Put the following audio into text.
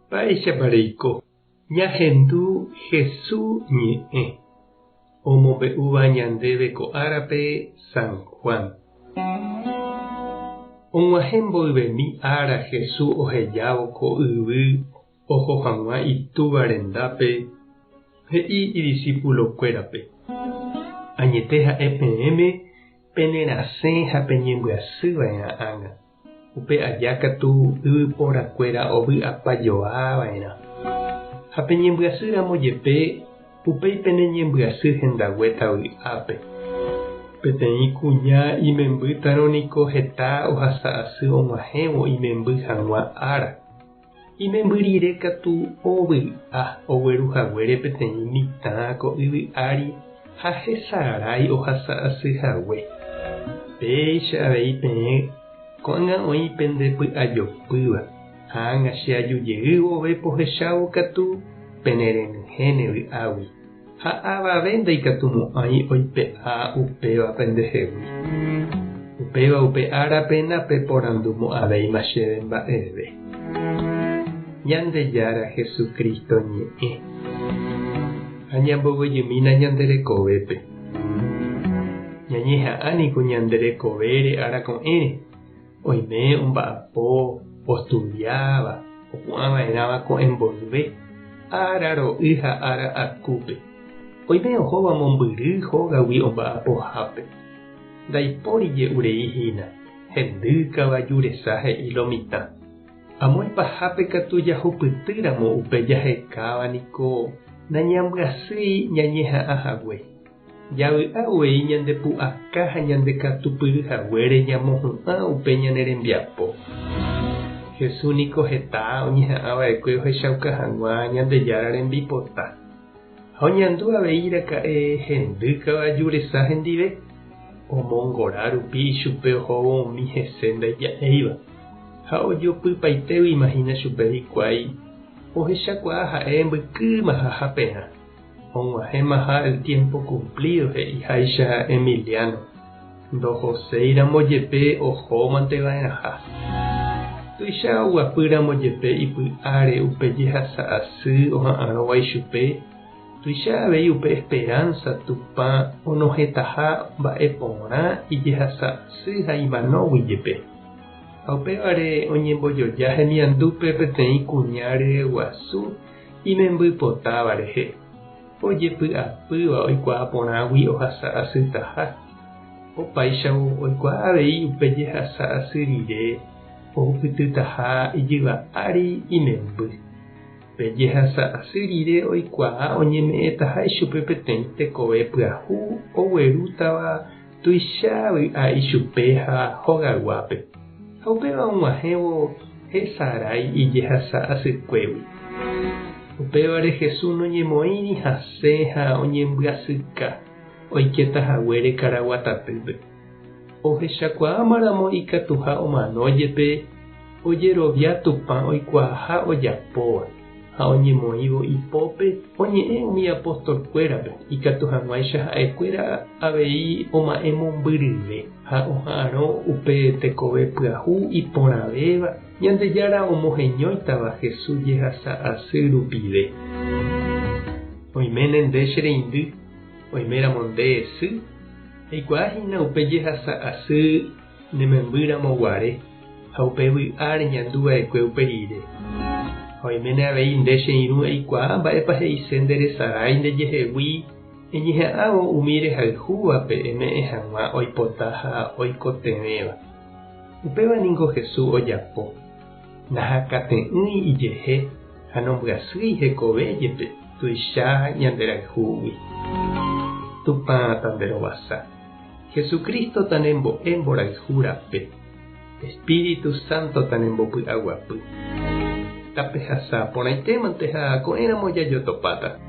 Mba'éichapa reiko? Ñahendu Hesu ñe'ẽ omombe'úva ñandéve ko árape San Juan. Og̃uahẽ mboyvemi ára Hesu ohejávo ko yvy oho hag̃ua Itúva rendápe, he'i idisípulokuérape, Añete ha'e peẽme penerasẽ ha peñembyasy va'erã ág̃a. Upe aja katu yvyporakuéra ovy'apajoa va'erã. Ha peñembyasy ramo jepe, upéi pene ñembyasy hendaguéta vy'ápe. Peteĩ kuña imembýtarõ niko heta ohasa asy og̃uahẽvo imemby hag̃ua ára. Imemby rire katu ovy'a ogueru haguére peteĩ mitã ko yvy ári ha hesarái ohasa asy hague. Péicha avei peẽ ko'ág̃a oĩ pende py'ajopýva, ha ág̃a che aju jey vove pohechávo katu pene renyhẽne vy'águi, ha avave ndaikatumo'ãi oipe'a upéva pendehegui. Upéva upe árape napeporandumo'ãvéima chéve mba'eve. Ñandejára Jesucristo ñe'ẽ. Ha ñamboguejymína ñande rekovépe. Ñañeha'ã niko ñande rekovére ára ko'ẽre, oime omba'apo, ostudiáva, opu'ãva'erãva ko'ẽ mboyve, ára ro'y ha ára akúpe. Oime ohóva mombyry hógagui omba'apohápe. Ndaipóri je'urei hína, hendy kavaju resa he'i lo mitã. Amo ipahápe katu jahupytýramo upe jahekáva niko nañambyasýi ñañeha'ã hague. Javy'a uvei ñande pu'aka ha ñande katupyry haguére ñamohu'ã upe ñane rembiapo. Jesús niko heta oñeha'ã va'ekue ohechauka hag̃ua Ñandejára rembipota. Ha oñandu avei raka'e hendy kavaju resa hendive, omongora rupi ichupe ohóvo umi hese ndaija'éiva. Ha ojopypaitégui imahina chupe hikuái, ohechakuaa ha'e mbykýmaha haperã. Og̃uahẽmaha el tiempo cumplido he'iháicha Emiliano, ndohoséiramo jepe ohómante va'erãha. Tuicha oguapýramo jepe ipy'áre upe jehasa asy oha'arõva ichupe, tuicha avei upe esperanza Tupã onohẽtaha mba'e porã ijehasa asy ha imanógui jepe. Ha upévare oñembojoja hemiandúpe peteĩ kuña ryeguasu imemby potáva rehe, ojepy'apýva oikuaa porãgui ohasa asytaha. Opáichavo oikuaa avei upe jehasa asy rire ohupytytaha ijyva ári imemby. Pe jehasa asy rire oikuaa oñeme'ẽtaha ichupe peteĩ tekove pyahu oguerútava tuicha vy'a ichupe ha hogayguápe, ha upéva og̃uahẽvo hesarái ijehasa asykuégui. Upévare Jesús noñemoĩri hasẽ ha oñembyasyka oikéta haguére karaguatatýpe. Ohechakuaámaramo ikatuha omano jepe ojerovia Tupã oikuaaha ojapóva. Ha oñemoĩvo ipópe oñe'ẽ umi apostolkuérape, ikatu hag̃uáicha ha'ekuéra avei oma'ẽ mombyryve ha oha'arõ upe tekove pyahu iporãvéva Ñandejára omoheñóitava Jesús jehasa asy rupive. Oiméne nde che reindy, oiméramo nde sy, eikuaa hína upe jehasa asy ne membýramo guare ha upe vy'a reñandu va'ekue upe rire. Ha oiméne avei nde che irũ eikuaa mba'épa he'ise nde resarái ndejehegui eñeha'ãvo umi rehayhúvape eme'ẽ hag̃ua oipota ha oikotevẽva. Upéva ningo Jesús ojapo. Nahakate'ỹi ijehe ha nombyasýi hekove jepe tuicha ñanderayhúgui. Tupã tanderovasa. Jesucristo tanembo'e mborayhu rape. Espíritu Santo tanembopy'aguapy. Tapehasa porãitémante ha ko'ẽramo jajotopáta.